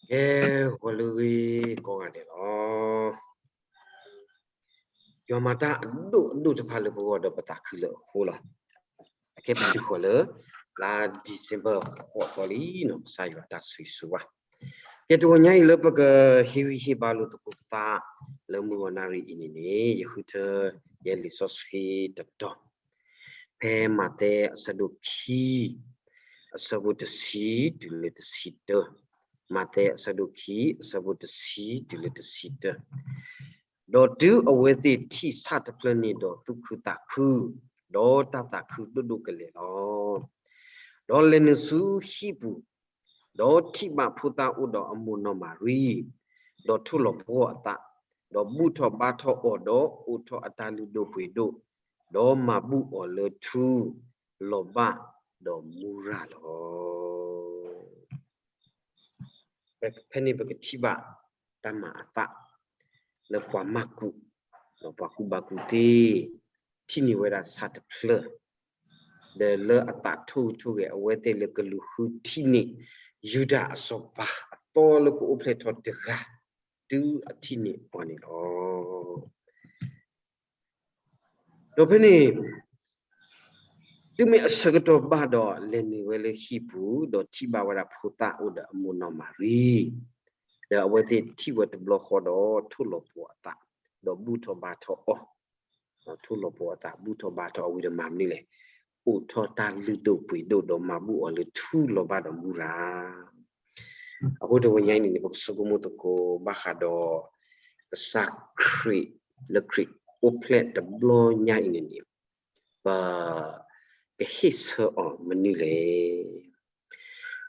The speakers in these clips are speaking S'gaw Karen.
ကဲ, ဂီၤလၢအဂ့ၤကိးဂၤဒဲးလီၤ. ယွၤမၤတၢ်အဒိၣ်အဒိၣ်တဖၣ်လၢပဂီၢ်ဒီးပသးခုလၢအဃိလီၤ. အခဲပတုၤဃီၤလၢ လါ December ဃိးသီလံနီၤ, ကစၢ်ယွၤတၢ်ဆိၣ်ဂ့ၤဆိၣ်ဝါ. ကဲ တဂီၤညါအံၤလၢပကဟ့ၣ်ဂံၢ်ဟ့ၣ်ဘါလိာ်သကိးပသး လၢမုၢ်ဂီၤနၣ်ရံၣ်အံၤန့ၣ်န့ၣ် ယဃုထၢ ယဲလံာ်စီဆှံတတီၤ ဖဲမးသဲအဆၢဒိၣ်ခံ အဆၢဖိတဆံတုၤလၢတဆံတၢ, မးသဲအဆၢဒိၣ်ခံ အဆၢဖိတဆံတုၤလၢတဆံတၢ. ဒီးတုၤအဝဲသ့ၣ်ထံၣ်ဆၣ်တဖျၢၣ်န့ၣ်ဒီးသူၣ်ခုသးခု, ဒီးတၢ်သးခုဒိၣ်ဒိၣ်ကလဲာ်လီၤ. ဒီးလဲၤနုာ်ဆူဟံၣ်ပူၤ, ဒီးထံၣ်ဘၣ်ဖိသၣ်အိၣ်ဒီးအမိၢ်နီၢ်မၤရံ, ဒီးထိၣ်လီၤပှီၢ်အသး, ဒီးဘူၣ်ထီၣ်ဘါထီၣ်အီၤဒီးအိးထီၣ်အတၢ်လုၢ်ဒိၣ်ပှ့ၤဒိၣ်, ဒီးမၤဘူၣ်အီၤလၢထူ, လီၤဘၣ်ဒီးမူရၤလီၤ. ဖဲန့ၣ်ပကထံၣ်ဘၣ်တၢ်မၤအသး လၢပှၤမၤကူး, ပှၤကူၣ်ဘၣ်ကူၣ်သ့ ထံၣ်န့ၢ်ဝဲဒၣ်ဆၣ်တဖျၢၣ်, ဒီးလၢအသးထိၣ်ဂ့ၤထိၣ်ဂဲၤ အဝဲသ့ၣ်လၢကလူၤဃုထံၣ်န့ၢ် ယူဒၤအစီၤပၤအသီလၢကအိၣ်ဖျဲၣ်ထီၣ်တဂၤ, တုၤအထံၣ်န့ၢ်အီၤန့ၣ်လီၤ. ဒီးဖဲန့ၣ် တုၤမ့ၢ်အဆၢကတီၢ်ဘၣ်ဒီး လဲၤနုာ်ဝဲလၢဟံၣ်ပူၤ, ဒီးထံၣ်ဘၣ်ဝဲဒၣ်ဖိသၣ်အိၣ်ဒီးအမိၢ်နီၢ်မၤရံ, ဒီးအဝဲသ့ၣ်ထံၣ်ဝဲတဘျီဃီဒီး ထိၣ်လီၤပှီၢ်အသး, ဒီးဘူၣ်ထီၣ်ဘါထီၣ်အီၤ, ထိၣ်လီၤပှီၢ်အသး ဘူၣ်ထီၣ်ဘါထီၣ်အီၤဝံၤဒီးမၤမနုၤလဲၣ်, အိးထီၣ်တၢ်လုၢ်ဒိၣ်ပှ့ၤဒိၣ်ဒီးမၤဘူၣ်အီၤလၢထူလီၤဘၣ်ဒီးမူရၤ. အဃိတဂီၤညါအံၤန့ၣ်န့ၣ် ပကဆိကမိၣ်သကိးဘၣ်ဃးဒီး ကစၢ်ခရံာ်လၢခရံာ်အိၣ်ဖျဲၣ်တဘျီညါအံၤန့ၣ်န့ၣ် ပကဟ့ၣ်ဆၢအီၤမနုၤလဲၣ်.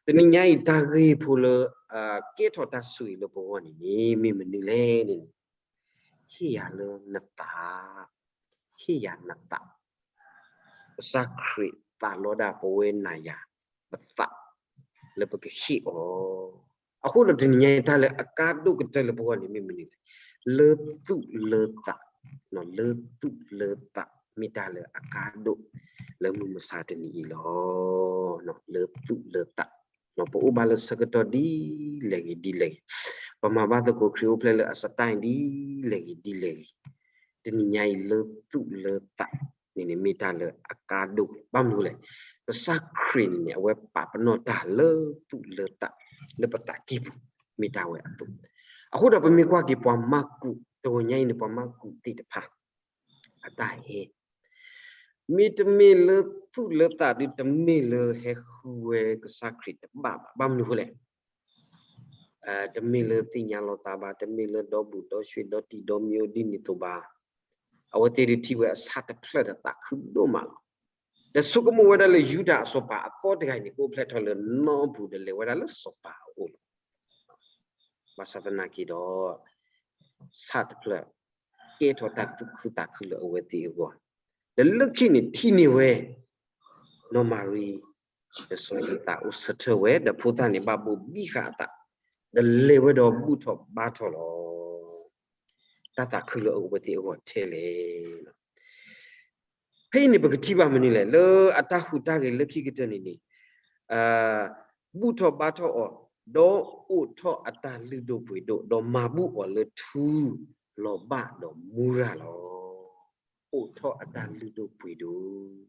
တနံၤညါအံၤတၢ်ဂ့ၢ်ဖိလၢ ကဲထီၣ်တၢ်ဆိၣ်ဂ့ၤလၢပဂီၢ်န့ၣ်န့ၣ် မ့ၢ်မနုၤလဲၣ်န့ၣ်န့ၣ် ဟ့ၣ်ယၤလၢနသး, ဟ့ၣ်ယၤနသး, ကစၢ်ခရံာ်သးလီဒၣ်ပဝဲနၤယၤ ပသးလၢပကဟ့ၣ်အီၤ. အဃိဒီးတနံၤညါအံၤတၢ်လၢအကါဒိၣ်ကတၢၢ်လၢပဂီၢ်န့ၣ်မ့ၢ်မနုၤလဲၣ်, လၢသူၣ်လၢသး, လၢသူၣ်လၢသး မ့ၢ်တၢ်လၢအကါဒိၣ်လၢမုၢ်မဆါတနံၤအံၤလီၤ. လၢသူၣ်လၢသး ပအိၣ်ဘၣ်လၢဆၢကတီၢ်ဒ်လဲၣ်ဂ့ၤဒ်လဲၣ်ဂ့ၤ, ပမၤဘၣ်သကိးခရံာ်အိၣ်ဖျဲၣ်လၢအစတၢ်ဒ်လဲၣ်ဂ့ၤဒ်လဲၣ်ဂ့ၤ, တနံၤညါအံၤလၢသူၣ်လၢသးန့ၣ်န့ၣ် မ့ၢ်တၢ်လၢအကါဒိၣ် ဘၣ်မနုၤလဲၣ်, ကစၢ်ခရံာ်န့ၣ်န့ၣ် အဝဲပာ်ပနီၣ်တၢ်လၢသူၣ်လၢသး လၢပသးကံၢ်ပူၤ မ့ၢ်တၢ်ဝဲအသိး. အဃိဒီးပမ့ၢ်ကွၢ်က့ၤပှၤမၤကူး တဂီၤညါအံၤန့ၣ် ပှၤမၤကူးသ့ၣ်တဖၣ် အတၢ်ဟဲ မ့တမ့ၢ်လၢသူၣ်လၢသးဒီး တမ့ၢ်လၢဟဲဃုဝဲကစၢ်ခရံာ်တဘၣ်ဘၣ်. ဘၣ်မနုၤအဃိလဲၣ်, တမ့ၢ်လၢသ့ၣ်ညါလီၤသးဘၣ်, တမ့ၢ်လၢဒီဘူးဒီဆွ့ဒီတံၤဒီမံၤအိၣ်ဒ်န့ၣ်အသိးဘၣ်. အဝဲသ့ၣ်ဒုးထံၣ်ဝဲအဆၣ်တဖျၢၣ်ဒီးသးခုဒိၣ်မးလီၤ. ဒီးဆိကမိၣ်ဝဲဒၣ်လၢယူဒၤအစီၤပၤအသီတဂၤအံၤန့ၣ် ကအိၣ်ဖျဲၣ်ထီၣ်လၢနီၢ်ပူၤဒီးလဲၤဝဲဒၣ်လၢစီၤပၤအအိၣ်လီၤ. ဘၣ်ဆၣ်သနာ်က့ဒီး ဆၣ်တဖျၢၣ် ကဲထီၣ်တၢ်သူၣ်ခုသးခုလၢအဝဲသ့ၣ်အဂီၢ်, ဒီးလၢခံန့ၣ်ထံၣ်န့ၢ်ဝဲ နီၢ်မၤရံ ဒီးစီၤယိၤသးအိၣ်ဆၢထၢၣ်ဝဲ ဒီးဖိသၣ်န့ၣ်ဘၣ်ဘိးဘံဃာ်အသး, ဒီးလဲၤဝဲဒီးဘူၣ်ထီၣ်ဘါထီၣ်လီၤ. တၢ်သးခုလၢအဝဲသ့ၣ်အဂီၢ်ထဲလဲၣ်. ဖဲအံၤန့ၣ် ပကထံၣ်ဘၣ်မနုၤလဲၣ်, လၢအတၢ်ဟူးတၢ်ဂဲၤလၢခံကတၢၢ်န့ၣ်န့ၣ် ဘူၣ်ထီၣ်ဘါထီၣ်အီၤ, ဒီးအိးထီၣ်အတၢ်လုၢ်ဒိၣ်ပှ့ၤဒိၣ်, ဒီးမၤဘူၣ်အီၤလၢထူ, လီၤဘၣ်ဒီးမူရၤလီၤ. အိးထီၣ်အတၢ်လုၢ်ဒိၣ်ပှ့ၤဒိၣ်.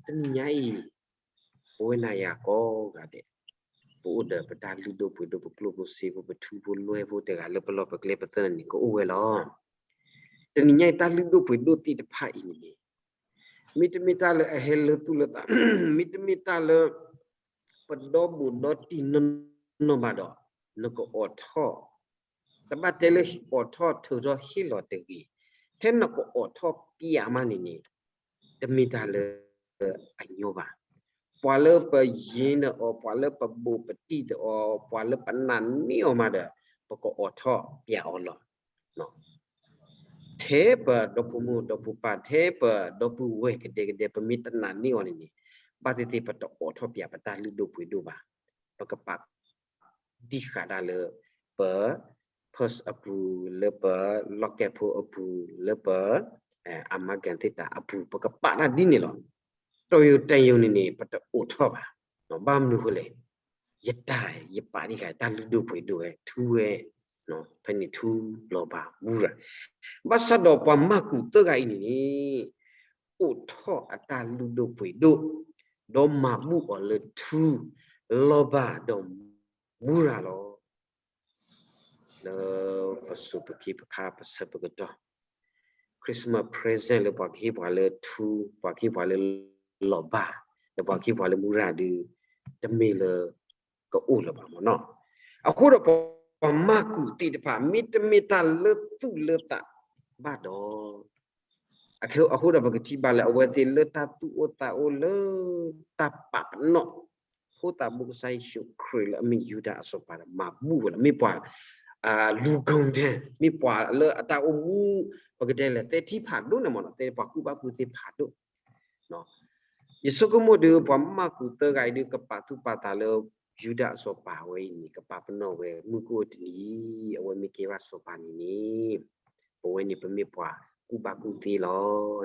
တနံၤညါအံၤ ပဝဲနၤယၤကိးဂၤဒဲး ပအိၣ်ဒီးပတၢ်လုၢ်ဒိၣ်ပှ့ၤဒိၣ် ပကျိၣ်ဖိစ့ဖိ ပထူဖိလွဲၢ်ဖိတဂၤလၢပလီၢ်ပကျဲပသနၢၣ်န့ၣ် ကအိၣ်ဝဲလီၤ. တနံၤညါအံၤ တၢ်လုၢ်ဒိၣ်ပှ့ၤဒိၣ်သ့ၣ်တဖၣ်အံၤန့ၣ် မ့တမ့ၢ်တၢ်လၢအဟဲလၢသူၣ်လၢသး, မ့တမ့ၢ်တၢ်လၢ ပဒီဘူးဒီတံၤနီၢ်နီၢ်ဘၣ်ဒီး နကအိးထီၣ်, တဘၣ်တဲလၢအိးထီၣ်ထုးထီၣ်ဟ့ၣ်လီၤတဂ့ၤ, ထဲနကအိးထီၣ်ပျးမးန့ၣ်န့ၣ် တမ့ၢ်တၢ်လၢအညီဘၣ်. ပှၤလၢပယ့ဒီးအီၤ, ပှၤလၢပဘူးပတံၢ်ဒီးအီၤ, ပှၤလၢပနာ်န့ၢ်အီၤမးဒီး ပကအိးထီၣ်ပျးအီၤလီၤ. ထဲပဒီပုၢ်ဝဲၢ်ဒီပုၢ်ဝဲၢ်, ထဲပဒီပုၢ်ဝဲၢ်ကဒဲကဒဲ ပမ့ၢ်တနာ်န့ၢ်အီၤန့ၣ်န့ၣ်, ဘၣ်သ့ၣ်သ့ၣ်ပတအိးထီၣ်ပျးပတၢ်လုၢ်ဒိၣ်ပှ့ၤဒိၣ်ဘၣ်. ပကပာ်ဒံးဃာ်ဒၣ်လၢပ purse အပူၤ, လၢပ locket ဖိအပူၤ, လၢပ အမၤကၢၢ်သ့ၣ်တၢ်အပူၤ, ပကပာ်တၢ်ဒ်န့ၣ်လီၤ. တီၢ်ယိၤတဲယိၤန့ၣ်န့ၣ် ပတအိးထီၣ်ဘၣ်. ဘၣ်မနုၤအဃိလဲၣ်. ယတၢ် ယပာ်ဒံးဃာ်တၢ်လုၢ်ဒိၣ်ပှ့ၤဒိၣ်ဝဲ ထူဝဲ, ဖဲန့ၣ်ထူလီၤဘၣ်မူရၤ, ဘၣ်ဆၣ်ဒီးပှၤမၢ်ကူးသၢဂၤအံၤန့ၣ်န့ၣ် အိးထီၣ်အတၢ်လုၢ်ဒိၣ်ပှ့ၤဒိၣ်, ဒီးမၤဘူၣ်အီၤလၢထူလီၤဘၣ်ဒီးမူရၤလီၤ. လၢပစိၤပက့ၤပခါပဆၢပကတီၢ် Christmas present လၢပှၤကဟ့ၣ်ပှၤလၢထူ, ပှၤကဟ့ၣ်ပှၤလၢလီၤဘၣ်, ဒီးပှၤကဟ့ၣ်ပှၤလၢမူရၤဒုး တမ့ၢ်လၢကအိၣ်လၢၤဘၣ်မ့ၢ်နီၤ. အဃိဒီးပှၤမၢ်ကူးသ့ၣ်တဖၣ် မ့တမ့ၢ်တၢ်လၢသူၣ်လၢသးဘၣ်ဒီး အဃိဒီးပကထံၣ်ဘၣ်လၢ အဝဲသ့ၣ်လၢတၢ်သူၣ်အိၣ်သးအိၣ်လၢတၢ်ပာ်ပနီၣ် ဖိသၣ်ဘိကစၢ်ယ့ၣ်ၡူးခရံာ်လၢအမ့ၢ်ယူဒၤအစီၤပၤဒီး မၤဘူၣ်ဝဲလီၤ. မ့ၢ်ပှၤ လူၤကီၤဒဲး မ့ၢ်ပှၤလၢအတၢ်အိၣ်မူ ပကတဲလဲၣ် သဲထံဖးဒိၣ်န့ၣ်မ့ၢ်နီၤ, သဲပှၤကူၣ်ဘၣ်ကူၣ်သ့ဖးဒိၣ် ယဆိကမိၣ်ဒီး ပှၤမၢ်ကူးသၢဂၤအံၤဒုး ကပာ်သူၣ်ပာ်သးလၢ ယူဒၤအစီၤပၤဝဲအံၤန့ၣ် ကပာ်ပနီၣ်ဝဲ မုၢ်ကအိၣ်တနံၤ အဝဲမ့ၢ်ကဲဘၣ်စီၤပၤန့ၣ်န့ၣ် ပဝဲန့ၣ်ပမ့ၢ်ပှၤကူၣ်ဘၣ်ကူၣ်သ့လီၤ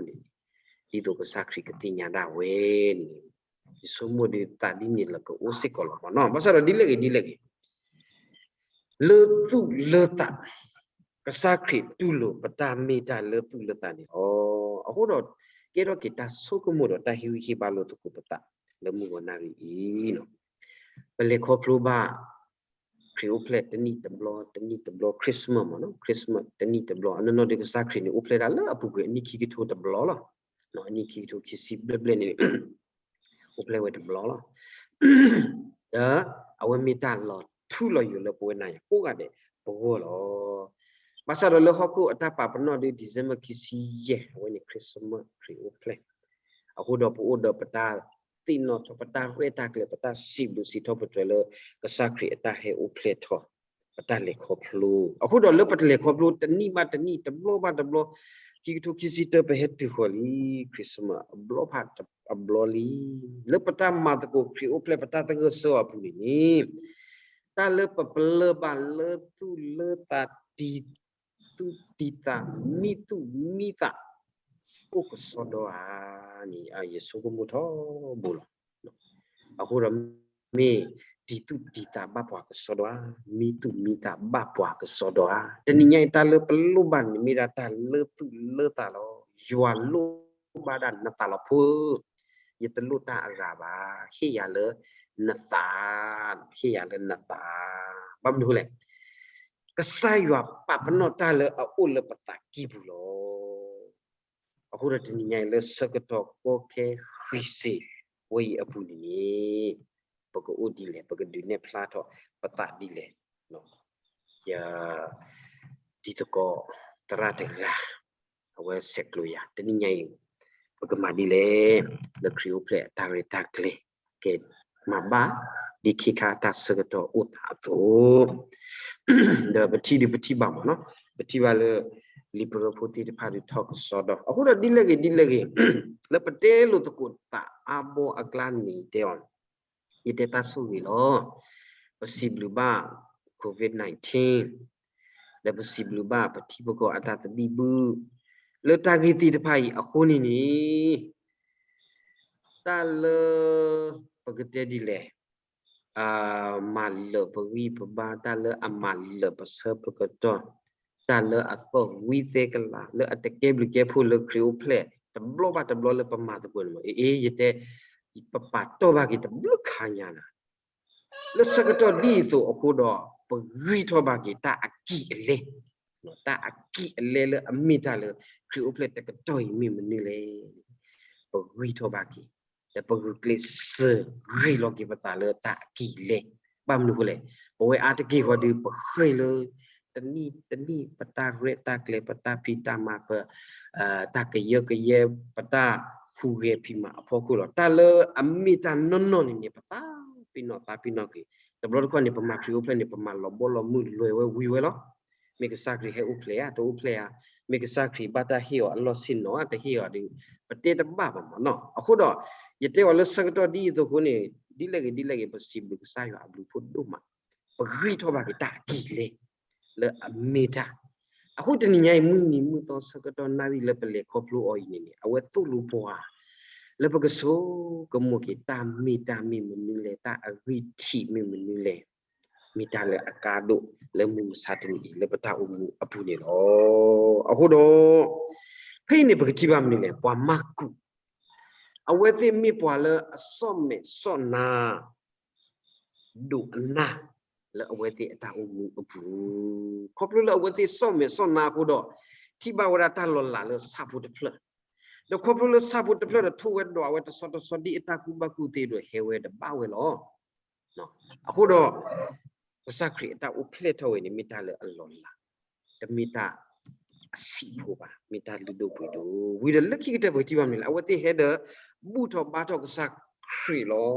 န့ၣ်, ဒ်သိးကစၢ်ခရံာ်ကသ့ၣ်ညါဒၣ်ဝဲန့ၣ်, ယဆိကမိၣ်ဒီးသးဒ်န့ၣ်လၢကအိၣ်စ့ၢ်ကီးလီၤမ့ၢ်နီၤ. ဘၣ်ဆၣ်ဒီးဒ်လဲၣ်ဂ့ၤဒ်လဲၣ်ဂ့ၤ လၢသူၣ်လၢသး ကစၢ်ခရံာ်တူၢ်လိာ်ပတၢ်မ့ၢ်တၢ်လၢသူၣ်လၢသးန့ၣ်လီၤ. အဃိဒီး ကဲထီၣ်က့ၤတၢ်ဆိကမိၣ်ဒီးတၢ်ဟ့ၣ်ဂံၢ်ဟ့ၣ်ဘါလိာ်သကိးပသး လၢမုၢ်ဂီၤနၣ်ရံၣ်အံၤ, ပလဲၤခီဖျိဘၣ် ခရံာ်အိၣ်ဖျဲၣ်တနံၣ်တဘျီ တနံၣ်တဘျီ Christmas မ့ၢ်နီၤ, Christmas တနံၣ်တဘျီ အနီၢ်နီၢ်ဒီးကစၢ်ခရံာ်န့ၣ် အိၣ်ဖျဲၣ်ဒၣ်လၢအပူၤကွံာ်အနံၣ်ခံကထိတဘျီလီၤ. အနံၣ်ခံကထိခံဆံဘျဲၣ်ဘျဲၣ်န့ၣ် အိၣ်ဖျဲၣ်ဝဲတဘျီလီၤ. ဒီးအဝဲမ့ၢ်တၢ်လီၤထူလီၤယိာ်လၢပဝဲနၤယၤကိးဂၤဒဲးပဂီၢ်လီၤ. ဘၣ်ဆၣ်ဒီးလၢဟီၣ်ခိၣ်အတၢ်ပာ်ပနီၣ်ဒီး December ခံဆံယဲၢ် အဝဲန့ၣ် Christmas ခရံာ်အိၣ်ဖျဲၣ်, အဃိဒီးပအိၣ်ဒီးပတၢ်သ့ၣ်နီၣ်ထီၣ် ပတၢ်ရဲၣ်တၢ်ကျဲၤ ပတၢ်စံးဘျုးစံးထီၣ်ပတြၢၤလၢ ကစၢ်ခရံာ်အတၢ်ဟဲအိၣ်ဖျဲၣ်ထီၣ် ပတၢ်လဲၤခီဖျိ, အဃိဒီးလၢပတလဲၤခီဖျိတနံၣ်ဘၣ်တနံၣ် တဘျီဘၣ်တဘျီ ခံကထိခံဆံတၢ ပဟဲတုၤဃီၤလံ Christmas အဘျီဖးအဘျီလံ. လၢပတၢ်မၤသကိးခရံာ်အိၣ်ဖျဲၣ် ပတၢ်သဂၢၢ်ဆၢအီၤအပူၤန့ၣ်န့ၣ် တၢ်လၢပပလၢၢ်ဘၣ်လၢသူၣ်လၢသး တံၤသူၣ်တံၤသး မံသူၣ်မံသး အိၣ်ကစီဒီဧါန့ၣ် ယဆိကမိၣ်ထီဘိလီၤ. အဃိဒီး မ့ၢ်တံၤသူၣ်တံၤသးဘၣ်ပှၤကစီဒီဧါ, မံသူၣ်မံသးဘၣ်ပှၤကစီဒီဧါ. တနံၤညါအံၤ တၢ်လၢပလိၣ်ဘၣ်န့ၣ် မ့ၢ်ဒၣ်တၢ်လၢသူၣ်လၢသးလီၤ. ယွၤလိၣ်ဘၣ်ဒၣ်နသးလီၤဖိဧၢ, ယတလိၣ်တၢ်အဂၤဘၣ်, ဟ့ၣ်ယၤလၢနသး, ဟ့ၣ်ယၤလၢနသး, ဘၣ်မနုၤလဲၣ် ကစၢ်ယွၤပာ်ပနီၣ်တၢ်လၢအအိၣ်လၢပသးကံၢ်ပူၤလီၤ. အဃိဒီးတနံၤညါအံၤလၢဆၢကတီၢ်ကီခဲဃံစ့းဝဲအံၤအပူၤန့ၣ်န့ၣ် ပကအိၣ်ဒ်လဲၣ်, ပကဒုးနဲၣ်ဖျါထီၣ်ပသးဒ်လဲၣ်. ယ တံၤသကိးသရၣ်တဂၤ အဝဲဆဲးကျိးယၤ တနံၤညါအံၤ ပကမၤဒ်လဲၣ် လၢခရံာ်အိၣ်ဖျဲၣ်အတၢ်ရဲၣ်တၢ်ကျဲၤ ကဲမၤဘၣ် ဒ်ခ့ခါတၢ်ဆၢကတီၢ်အိၣ်သးအသိး ဒီးပထံၣ်ဒုးပထံၣ်ဘၣ်မ့ၢ်နီၤ, ပထံၣ်ဘၣ်လၢ လံာ်ပရၢဖိသ့ၣ်တဖၣ်ဒုးထီၣ်ကစီဒီ, အဃိဒီးဒ်လဲၣ်ဂ့ၤဒ်လဲၣ်ဂ့ၤ လၢပတဲလိာ်သကိးသးအါဘီအကျါန့ၣ်တဲအီၤ, ယတဲတၢ်ဆိၣ်ဂ့ၤလီၤ. ပစံးဘျုးဘၣ် COVID nineteen လၢပစံးဘျုးဘၣ်ပထံပကီၢ်အတၢ်သဘံၣ်ဘုၣ် လၢတၢ်ဂ့ၢ်သ့ၣ်တဖၣ်အံၤအဃိန့ၣ်န့ၣ် တၢ်လၢ ပကတဲဒ်လဲၣ် မၤလၢာ်ပဂံၢ်ပဘါ, တၢ်လၢအမၤလၢာ်ပဆၢပကတီၢ်, တၢ်လၢအသီၣ်ဝံသဲကလၤ လၢအတကဲဘျုးကဲဖှိၣ်လၢခရံာ်အိၣ်ဖျဲၣ် တဘျီဘၣ်တဘျီလၢပမၤသကိးန့ၣ်မ့ၢ် အ့ ယတဲ ပပာ်တီၢ်ဘၣ်က့ၤတဘျုးခါညါနၤ လၢဆၢကတီၢ်ဒ်အံၤအသိးအဃိဒီး ပဂံၢ်ထီၣ်ဘၣ်က့ၤတၢ်အကံၢ်အလဲ, တၢ်အကံၢ်အလဲလၢအမ့ၢ်တၢ်လၢ ခရံာ်အိၣ်ဖျဲၣ်တကတီၢ်အံၤမ့ၢ်မနုၤလဲၣ်, ပဂံၢ်ထီၣ်ဘၣ်က့ၤ ဒီးပဂုာ်ကျဲးစၢးဂ့ၤလီၤက့ၤပသးလၢတၢ်အကံၢ်အလဲ, ဘၣ်မနုၤအဃိလဲၣ်, ပဝဲအါတက့ၢ်ဃီဒီး ပဃ့ၢ်လၢ တနံၣ်တနံၣ် ပတၢ်ရဲၣ်တၢ်ကျဲၤ ပတၢ်ဖံးတၢ်မၤ ပ တၢ်ကယၢကယဲ ပတၢ်ဟူးဂဲၤဖံးမၤအဖီခိၣ်လီၤ. တၢ်လၢအမ့ၢ်တၢ်နီၢ်နီၢ်န့ၣ်န့ၣ် ပသးပ့ၤနီၣ်သးပ့ၤနီၣ်က့ၤ, တဘျီတခီၣ်န့ၣ် ပမၤခရံာ်အိၣ်ဖျဲၣ်န့ၣ် ပမၤလီၤဘီလီၤမုၢ်လွဲၤဝဲဝံၤဝဲလီၤ. မ့ၢ်ကစၢ်ခရံာ်ဟဲအိၣ်ဖျဲၣ်ဧါ တအိၣ်ဖျဲၣ်ဧါ, မ့ၢ်ကစၢ်ခရံာ်ဘၣ်တၢ်ဟ့ၣ်အီၤအလီၢ်ဆ့ၣ်နီၤဧါ တဟ့ၣ်အီၤဒီး ပတဲတဘၣ်ဘၣ်မ့ၢ်နီၤ. အဃိဒီး ယတဲအီၤလၢဆၢကတီၢ်ဒ်အံၤအသိးအဃိန့ၣ် ဒ်လဲၣ်ဂ့ၤဒ်လဲၣ်ဂ့ၤ ပစံးဘျုးကစၢ်ယွၤအဘျုးဖးဒိၣ်မး, ပဂံၢ်ထီၣ်ဘၣ်က့ၤတၢ်အကံၢ်အလဲ လၢအမ့ၢ်တၢ် အဃိတနံၤညါအံၤ မုၢ်နံၤမုၢ်သီဆၢကတီၢ်နၣ်ရံၣ်လၢပလဲၤခီဖျိအီၤအံၤန့ၣ်န့ၣ် အဝဲသိၣ်လိပှၤ လၢပကဆိကမိၣ်က့ၤတၢ်မ့ၢ်တၢ်မ့ၢ်မနုၤလဲၣ်, တၢ်အဂံၢ်ထံးမ့ၢ်မနုၤလဲၣ်, မ့ၢ်တၢ်လၢအကါဒိၣ်လၢမုၢ်မဆါတနံၤအံၤ လၢပတၢ်အိၣ်မူအပူၤန့ၣ်လီၤ. အဃိဒီး ဖဲအံၤန့ၣ် ပကထံၣ်ဘၣ်မနုၤလဲၣ်, ပှၤမၤကူး အဝဲသ့ၣ်မ့ၢ်ပှၤလၢအဆီၣ်မဲာ်ဆီၣ်နါ ဒိၣ်အနၢ် လၢအဝဲသ့ၣ်အတၢ်အိၣ်မူအပူၤ, ခီဖျိလၢအဝဲသ့ၣ်ဆီၣ်မဲာ်ဆီၣ်နါအဃိဒီး ထံၣ်ဘၣ်ဝဲဒၣ်တၢ်လီၤလးလၢဆၣ်ဖိတဖျၢၣ်, ဒီးခီဖျိလၢဆၣ်ဖိတဖျၢၣ်ဒီး ထိၣ်ဝဲဒွးဝဲတဆီတဆီဒ်အတၢ်ကူၣ်ဘၣ်ကူၣ်သ့ဒီး ဟဲဝဲတဘၣ်ဝဲလီၤ. အဃိဒီး ကစၢ်ခရံာ်အတၢ်အိၣ်ဖျဲၣ်ထီၣ်ဝဲန့ၣ် မ့ၢ်တၢ်လၢအလီၤလး, တမ့ၢ်တၢ်အဆံးဖိဘၣ်, မ့ၢ်တၢ်လုၢ်ဒိၣ်ပှ့ၤဒိၣ်, ဝံၤဒီးလၢခံကတၢၢ်ပကထံၣ်ဘၣ်မနုၤလဲၣ်, အဝဲသ့ၣ်ဟဲဒီးဘူၣ်ထီၣ်ဘါထီၣ်ကစၢ်ခရံာ်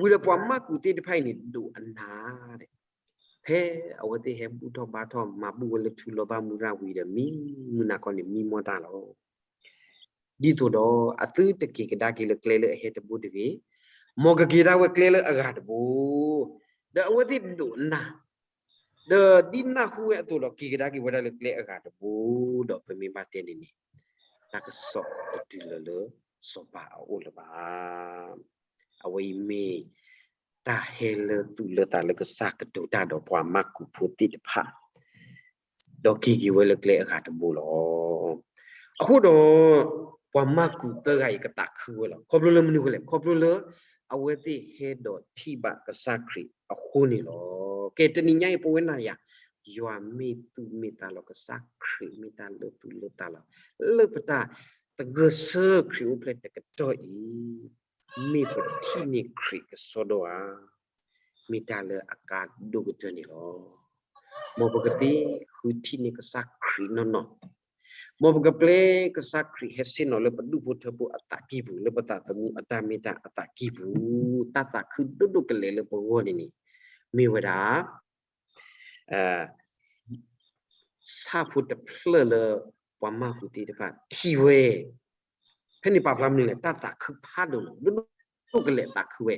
လီၤ. ဝံၤဒီးပှၤမၤကူးသ့ၣ်တဖၣ်အံၤန့ၣ် ဒိၣ်အနၢ်ဒဲး, ဖဲအဝဲသ့ၣ်ဟဲဘူၣ်ထီၣ်ဘါထီၣ် မၤဘူၣ်ဝဲလၢထူလီၤဘၣ်မုၢ်ရၣ်ဝံၤဒီး မံမုၢ်နၤခီန့ၣ် မံမီၢ်တၢ်လီၤ. ဒ်သိးဒီးအသုတက့ၤကဒါက့ၤလၢကျဲလၢအဟဲတဘိတဂ့ၤ, မ်ကက့ၤဒၣ်ဝဲကျဲလၢအဂၤတဘိ, ဒီးအဝဲသ့ၣ်ဒိၣ်နၢ်, ဒီးဒ်နၢ်ဟူဝဲအသိးဒီး က့ၤကဒါက့ၤဝဲဒၣ်လၢကျဲအဂၤတဘိ, ဒီးပမ့ၢ်ဘၣ်တဲန့ၣ်န့ၣ် တၢ်ကစီၣ်တတုၤလၢၤလၢစီၤပၤအအိၣ်လၢၤဘၣ်. အဝဲအံၤမ့ၢ် တၢ်ဟဲလၢသူၣ်လၢသးလၢကစၢ်ကတိၤတၢ်ဒီးပှၤမၤကူးဖိသ့ၣ်တဖၣ်, ဒီးက့ၤက့ၤဝဲလၢကျဲအဂၤတဘိလီၤ. အဃိဒီး ပှၤမၤကူးသၢဂၤအံၤကသးခုဝဲလီၤ. ခီဖျိလၢမနုၤအဃိလဲၣ်, ခီဖျိလၢအဝဲသ့ၣ်ဟဲဒီးထံၣ်ဘၣ်ကစၢ်ခရံာ်အဃိန့ၣ်လီၤ. ကဲ တနံၤညါအံၤ ပဝဲနၤယၤ ယွၤမ့ၢ်သူၣ်မ့ၢ်သးလီၤ, ကစၢ်ခရံာ်မ့ၢ်တၢ်လၢသူၣ်လၢသးလီၤ, လၢပတၢ်သဂၢၢ်ဆၢခရံာ်အိၣ်ဖျဲၣ်တကတီၢ်အံၤ မ့ၢ်ပထံၣ်န့ၢ်ခရံာ်ကစီဒီဧါ, မ့ၢ်တၢ်လၢအကါဒိၣ်ကတၢၢ်န့ၣ်လီၤ. မ်ပကသ့ဃုထံၣ်န့ၢ်ကစၢ်ခရံာ်နီၢ်နီၢ်, မ်ပကပျဲကစၢ်ခရံာ်ဟဲဆ့ၣ်နီၤလၢပဒူၣ်ဖိထၢဖိအသးကံၢ်ပူၤ, လၢပသးသမူအတၢ်မ့ၢ်တၢ်အသးကံၢ်ပူၤ, တၢ်သးခုဒိၣ်ဒိၣ်ကလဲာ်လၢပဂီၢ်န့ၣ်န့ၣ် မ့ၢ်ဝဲဒၣ် ဆၣ်ဖိတဖျၢၣ်လၢပှၤမၤကူးသ့ၣ်တဖၣ်ထံၣ်ဝဲ, ဖဲန့ၣ်ပာ်ဖျါမနုၤလဲၣ်, တၢ်သးခုဖးဒိၣ်လီၤ, ဒိၣ်ဒိၣ်ကလဲာ်သးခုဝဲ,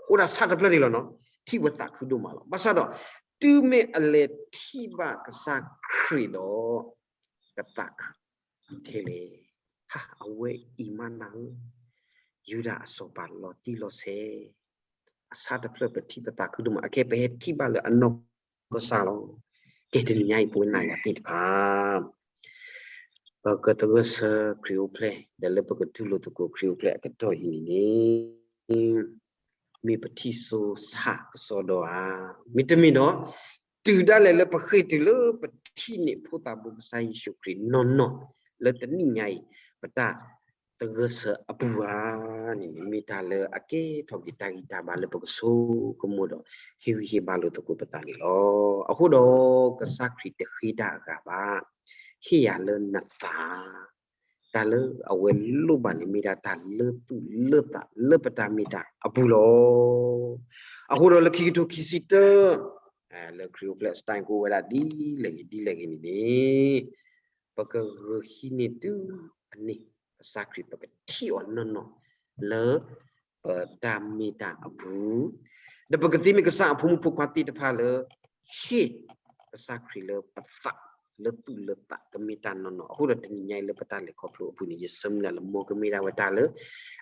အိၣ်ဒၣ်ဆၣ်တဖျၢၣ်န့ၣ်လီၤနီၤ, ထံၣ်ဝဲသးခုဒိၣ်မးလီၤ. ဘၣ်ဆၣ်ဒီး တုၤမ့ၢ်အလဲၤထံၣ်ဘၣ်ကစၢ်ခရံာ်ဒီး ကသးခုထဲလဲၣ်, ဟါ အဝဲအံၤမးနၤဧၢ, ယူဒၤအစီၤပၤလီၤတံၢ်လီၤဆဲး, အဆၣ်တဖျၢၣ်ပထံၣ်ပသးခုဒိၣ်မး, အခဲပဟဲထံၣ်ဘၣ်လၢအနီၢ်ကစၢ်လီၤ. ကဲ တနံၤညါအံၤ ပဝဲနၤယၤသ့ၣ်တဖၣ် ပကသဂၢၢ်ဆၢခရံာ်အိၣ်ဖျဲၣ် ဒီးလၢပကတူၢ်လိာ်သကိးခရံာ်အိၣ်ဖျဲၣ်အကတီၢ်အံၤန့ၣ်န့ၣ် မ့ၢ်ပထံၣ်စိဆၣ်ကစီဒီဧါ, မ့တမ့ၢ်ဒီး တုၤဒၣ်လဲာ်လၢပဃ့ၢ်တုၤလၢပထံၣ်န့ၢ်ဖိသးဘိကစၢ်ယ့ၣ်ၡူးခရံာ်နီၢ်နီၢ် လၢတနံၤညါအံၤ ပတၢ်သဂၢၢ်ဆၢအပူၤဧါန့ၣ်န့ၣ် မ့ၢ်တၢ်လၢအကဲထီၣ်က့ၤတၢ်ဂံၢ်တၢ်ဘါလၢပကဆိကမိၣ်ဒီး ဟ့ၣ်ဂံၢ်ဟ့ၣ်ဘါလိာ်သကိးပသးန့ၣ်လီၤ. အဃိဒီး ကစၢ်ခရံာ်တဃ့တၢ်အဂၤဘၣ်, ဟ့ၣ်ယၤလၢနသး တၢ်လၢအဝဲလိၣ်ဘၣ်န့ၣ် မ့ၢ်ဒၣ်တၢ်လၢသူၣ်လၢသးလၢပတၢ်မ့ၢ်တၢ်အပူၤလီၤ. အဃိဒီးလၢခံကထိခံဆံတၢ လၢခရံာ်အိၣ်ဖျဲၣ်အ style ကအိၣ်ဝဲဒၣ်ဒ်လဲၣ်ဂ့ၤဒ်လဲၣ်ဂ့ၤန့ၣ်န့ၣ် ပကဂုာ်ဟံးန့ၢ်တုၤအန့ၣ် ကစၢ်ခရံာ် ပကထံၣ်အီၤနီၢ်နီၢ်လၢ ပတၢ်မ့ၢ်တၢ်အပူၤ, ဒီးပကသ့မ့ၢ်ကစၢ်အဖိမုၣ်ဖိခွါသ့ၣ်တဖၣ်လၢ ဟ့ၣ်ကစၢ်ခရံာ်လၢပသး လၢသူၣ်လၢသးကမ့ၢ်တၢ်နီၢ်နီၢ်. အဃိဒီးတနံၤညါအံၤလၢပတၢ်လဲၤခီဖျိအပူၤန့ၣ် ယဆၢမုၢ်လၢ်လၢမ်ကမ့ၢ်ဒၣ်ဝဲတၢ်လၢ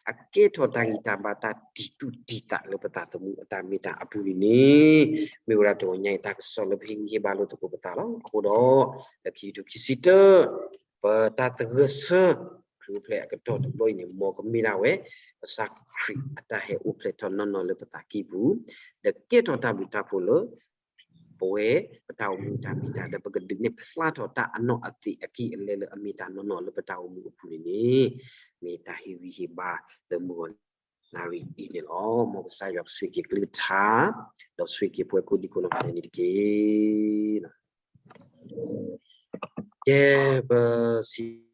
အကဲထီၣ်တၢ်ဂံၢ်တၢ်ဘါတၢ်တံၤသူၣ်တံၤသးလၢပသးသမူအတၢ်မ့ၢ်တၢ်အပူၤန့ၣ်န့ၣ် မ့ၢ်ဝဲဒၣ်တဂီၤညါအံၤတၢ်ကစီၣ်လၢပဟ့ၣ်ဂံၢ်ဟ့ၣ်ဘါလိာ်သကိးပသးလီၤ. အဃိဒီး လၢခံကထိခံဆံတၢ ပတၢ်သဂၢၢ်ဆၢ ခရံာ်အိၣ်ဖျဲၣ်အကတီၢ်တဘျီအံၤန့ၣ် မ်ကမ့ၢ်ဒၣ်ဝဲ ကစၢ်ခရံာ်အတၢ်ဟဲအိၣ်ဖျဲၣ်ထီၣ်နီၢ်နီၢ်လၢပသးကံၢ်ပူၤ ဒီးကဲထီၣ်တၢ်ဘျုးတၢ်ဖှိၣ်လၢ ပဝဲပတၢ်အိၣ်မူတၢ်မ့ၢ်တၢ် ဒီးပကဒုးနဲၣ်ဖျါထီၣ်တၢ်အနီၢ်အသ့ၣ်အက့ၢ်အလဲလၢအမ့ၢ်တၢ်နီၢ်နီၢ်လၢပတၢ်အိၣ်မူအပူၤန့ၣ်န့ၣ် မ့ၢ်တၢ်ဟ့ၣ်ဂံၢ်ဟ့ၣ်ဘါလၢမုၢ်ဂီၤနၣ်ရံၣ်အံၤန့ၣ်လီၤ. မ်ကစၢ်ယွၤကဆိၣ်ဂ့ၤက့ၤကလုၢ်ကထါ ဒီးဆိၣ်ဂ့ၤက့ၤပဝဲကိးဒံကိးနီၢ်ဂၤဒဲးန့ၣ်တက့ၢ်. ကဲ ပစံး